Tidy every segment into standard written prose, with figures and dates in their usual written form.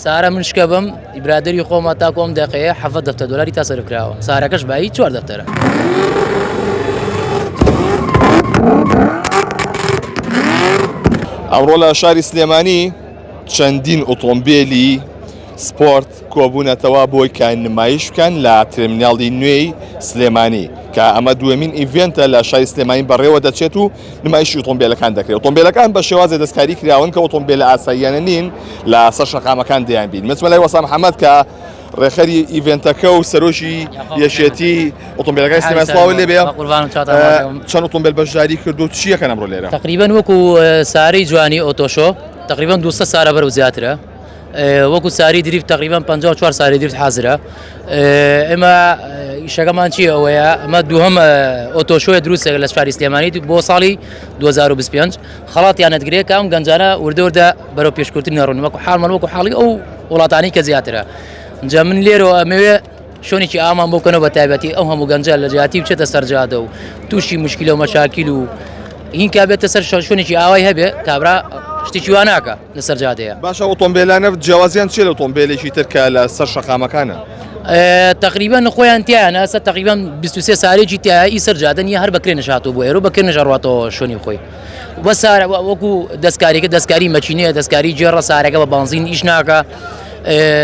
سارە من شکە بم برادری خۆمە تاکو ئەم دەقەیە حەڤە دەفتەر دۆلاری تا سەرف کراوە سارەکەش بایی چوار دەفتەرە. ئەمڕۆ لە شاری سلێمانی چەندین ئۆتۆمبێلی سپۆرت کۆبوونەتەوە بۆی کە نمایش بکەن لە ترمیناڵی نوێی سلێمانی کە ئەمە دووەمین event ە لە شاری سلێمانی بەڕێوە دەچێت و نمایشی ئۆتۆمبیلەکان دەکرێت ئۆتۆمبیلەکان بە شێوازێ دەستکاری کراون کە ئۆتۆمبیلە ئاساییانە نین لە سەر شەقامەکان دەیان بین مەچمە لای وەسا محەممەد کە ڕێخەری event ەکە و سەرۆکی یەکێتی ئۆتۆمبیلەکانی سلێمانی سڵاو لێ بێ چەند ئۆتۆمبیل بەشداری کردو چیەکەن ئەمڕۆ لێرە تقریبا وەکو سارەی جوانی auto show تقریبا 200 سارە بەرەو زیاترە وەکو ساری drift تقریبا 54 ساری drift حازرە ئێمە ئیشەکەمان چی ئەوەیە ئەمە دووهەم auto show ی دروستێک لە شاری سلێمانی بۆ ساڵی 2025 خەڵاتیان نەدگرێت کە ئەم گەنجانە وردە وردە بەرەو پێشکەوتن نەڕون وەکو حاڵمان وەکو حاڵی ئەو وڵاتانی کە زیاترە جا من لێرەوە ئەمەوێ شوێنێکی ئامان بۆ بکەنەوە بە تایبەتی ئەو هەموو گەنجە لە جیاتی بچێتە سەر جادە و تووشی مشکلە و مەشاکیل و هینکا بێتە سەر شوێنێکی ئاوای هەبێ کابرا شتێکی وا ناکە لەسەر جادەیە. باشە ئۆتۆمبێلانە جیاوازیان چیە لە ئۆتۆمبێلێکی تر کە لە سەر شەقامەکانە؟ تقریبا خۆیان تیانە سە تقریبا 23 سارێکی تایە ئی سەر جادە نیە هەر بەکرێ نەشاتەوە بۆ ئێرە بەکرێ نەژەڕاتەوە شوێنی خۆی وە سارە وەکو دەستکاریەکە دەستکاری مەچینەیە دەستکاری جێڕە سارەکە بە بانزین ئیش ناکە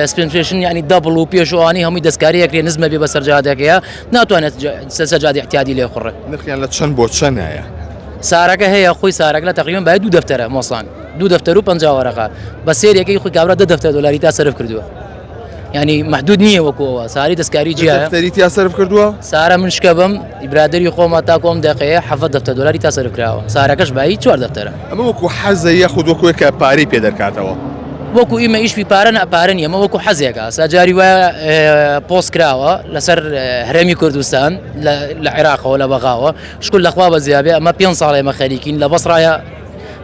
suspension ینی double و پێشوانی هەمووی دەستکاری یەکرێ نزمە بێ بەسەر جادەکەیە ناتوانێت سەر جادی احتیادی لێ خوڕێ نرخیان لە چەند بۆ چەندایە؟ سارەکە هەیە خۆی سارەکە لە تقریبا باید دوو دەفتەرە مۆسان دوو دەفتەر و 50 وەرەقە بە سێریەکەی خۆی کابرا دە دەفتەر دۆلاری تا سەرف کردووە ینی محدود نییە وەکو ئەوە ساری دەستکاری جیا دەفتەری تیا سەرف کردووە سارە من شکە بم برادری خۆمە تاکو ئەم دەقەیە حەڤە دەفتەر دۆلاری تا سەرف کراوە سارەکەش بایی چوار دەفتەرە ئەمە وەکو حەزە یاخود وەکو کە پارەی پێ دەرکاتەوە؟ وەکو ئیمە ئیشی پارە نە پارە نییە ئەمە وەکو حەزێکە سا جاری وایە پۆست کراوە لەسەر هەرێمی کوردستان لە عێراقەوە لە بەغاوە شکر لەخوا بە زیابێ ئەمە پێ ساڵ ئێمە خەریکین لە بەسڕایە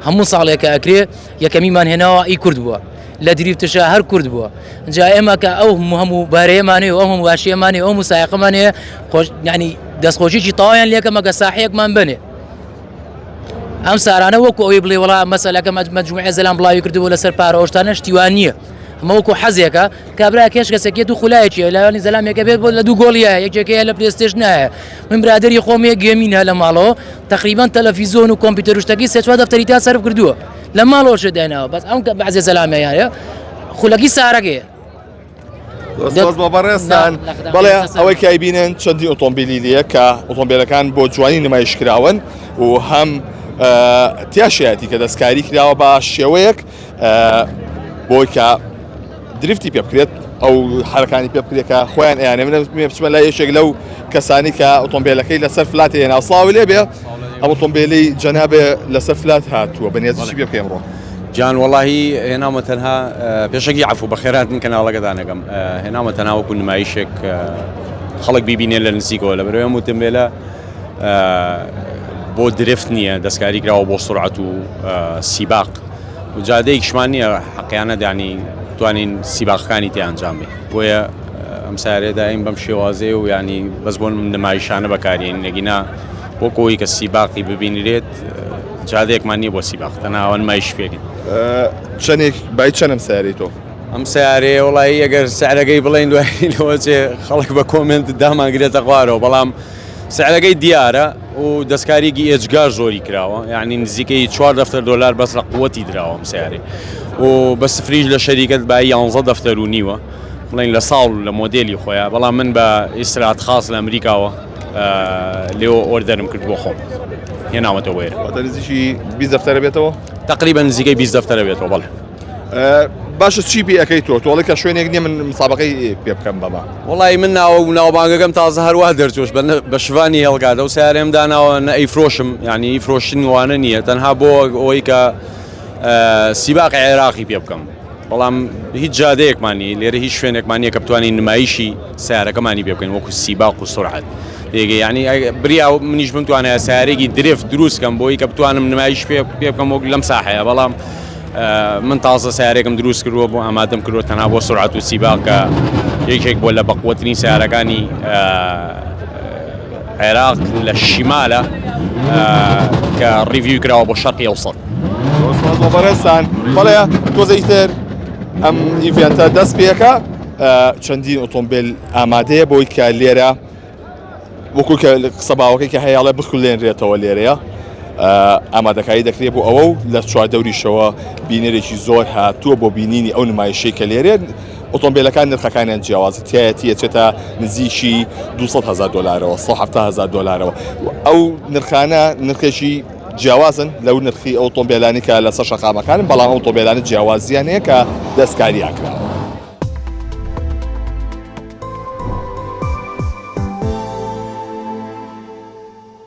هەموو ساڵێکە ئەکرێ یەکەمیمان هێناوە ئی کورد بووە لە drift شا هەر کورد بووە جا ئێمە کە ئەو هەموو بارەیەمانەیە ئەو هەموو باشیەمانەیە ئەو مسایقەمانەیە خۆش ینی دەستخۆشیی تەواویان لێکەمە کە ساحەیەکمان بنێ ئەم سارانە وەکو ئەوەی بڵێ وڵا مەسەلەکە مەجموعە زەلام بڵاوی کردبوو لەسەر پارە ئەوشتانە شتیوان نییە ئەمە وەکو حەزێکە کابرا کێش کەسێکێت و خولایەکی لایانی زەلامێکە بێت بۆ لە دوو گۆڵیە یەکێکەیە لە PlayStation نایە من برادری خۆم یەک گەمینە لە ماڵەوە تقریبان تەلەفیزۆن و کۆمپیوتەر و شتەکەی سێ چوار دەفتەری تا سەرف کردووە لە ماڵەوە شت دایناوە بەس ئەم کە بەعزێ زەلامەیانە خولەکی سارەکەیە سپاس بۆ بەڕێزتان بەڵێ ئەوەی کە ئەیبینن چەندین ئۆتۆمبیلی لێیە کە ئۆتۆمبیلەکان بۆ جوانی نمایش کراون و هەم تیاشیەتی کە دەستکاری کراوە بە شێوەیەک بۆی کە drift ی پێ بکرێت ئەو حرەکانی پێ بکرێت کە خۆیان ئەیانێ من بچمە لای یەکێک لەو کەسانی کە ئۆتۆمبیلەکەی لەسەر flat هێنا سڵاوی لێ بێ ئەم ئۆتۆمبیلی جەنابێ لەسەر flat هاتووە بەنیازی پێ بکەین ڕۆ جان وەڵاهی هێناومە تەنها پێشەکی عەفو بەخێرهاتن کەناڵەکەتان ئەکەم هێناومە تەنها وەکو نمایشێک خەڵک بیبینێ لە نزیکەوە لە بەرەوەی ئەم ئوتومبێلە بۆ drift نییە دەستکاری کراوە بۆ سرعەت و سیباق و جادەیەکیشمان نییە حەقیانە دانی توانین سیباقەکانی تێ ئەنجام بێت بۆیە ئەم سارێ دایم بەم شێوازەیە و ینی بەس بۆ نمایشانە بەکارین نەگینا وەکۆی کە سیباقی ببینرێت جادەیەکمان نییە بۆ سیباق تەنها ئەوە نمایش پێکەین. چەنێک بای چەنم سەیارەی تۆ؟ ئەم سەیارەیە وەڵایی ئەگەر سعرەکەی بڵێین دوای لەوە چێ خەڵک بە comment دامانگرێتە خوارەوە بەڵام سعرەکەی دیارە و دەستکاریەکی ئێجگار زۆری کراوە یعنی نزیکەی چوار دەفتەر دۆلار بەس لە قوتی دراوە ئەم سیارەی و بە سفریش لە شەریکەت بای یانزە دەفتەر و نیوە بڵێن لە ساڵ لە مۆدێلی خۆیان بەڵام من بە ئیسرات خاص لە ئەمریکاوە لێوە order م کرد بۆ خۆم هێناوەتەوە ئێرە. واتە نزیکی 20 دەفتەرە بێتەوە؟ تقریبا نزیکەی 20 دەفتەرە بێتەوە بەڵێ. باشە چی پێ ئەەکەی تۆ تۆڵی کە شوێنێک نییە من مسابقەی پێ بکەم بەمە وڵی من ناوە و ناوبانگەکەم تازە هەروە دەرچۆش بە شوانی هێڵگادە و سیارێم داناوە نە ئەیفرۆشم یعنی فرۆشتن وانە نییە تەنها بۆ ئەوەی کە سیباقی عێراقی پێ بکەم بەڵام هیچ جادەیەکمان نیە لێرە هیچ شوێنێکمان نیە کە بتوانین نمایشی سیارەکەمانی پێ بکەین وەکو سیباق و سرعەت لێگە یعنی بریا منیش بمتوانایە سیارێکی drift دروست کەم بۆی کە بتوانم نمایش پێ پێ بکەم وەک لەم ساحەیە بەڵام من تازە سیارێکم دروست کردووە بۆ ئامادەم کردووە تەنها بۆ سرعەت و سیباق کە یەکێک بۆ لە بەقوەترین سیارەکانی عێراق لە شیمالە کە review کراوە بۆ شەرقی ئەوسەت. بەڕێزتان بەڵێ تۆزێکی تر. ئەم event ە دەست پێەکە چەندین ئۆتۆمبیل ئامادەیە بۆی کە لێرە وەکو کە قسە باوەکەی کە هەیەڵێ بخولێنرێتەوە لێرەیە ئامادەکاری دەکرێت بۆ ئەوە و لە چواردەوریشەوە بینەرێکی زۆر هاتووە بۆ بینینی ئەو نمایشەی کە لێرێ ئۆتۆمبیلەکان نرخەکانیان جیاوازە تایەتی ئەچێتە نزیکی 200 هزار دلارەوە 170 هزار دلارەوە ئەو نرخانە نرخێکی جیاوازن لەو نرخی ئۆتۆمبیلانی کە لەسەر شەقامەکانن بەڵام ئەو ئۆتۆمبیلانە جیاوازیان هەیە کە دەستکاریان کراوە.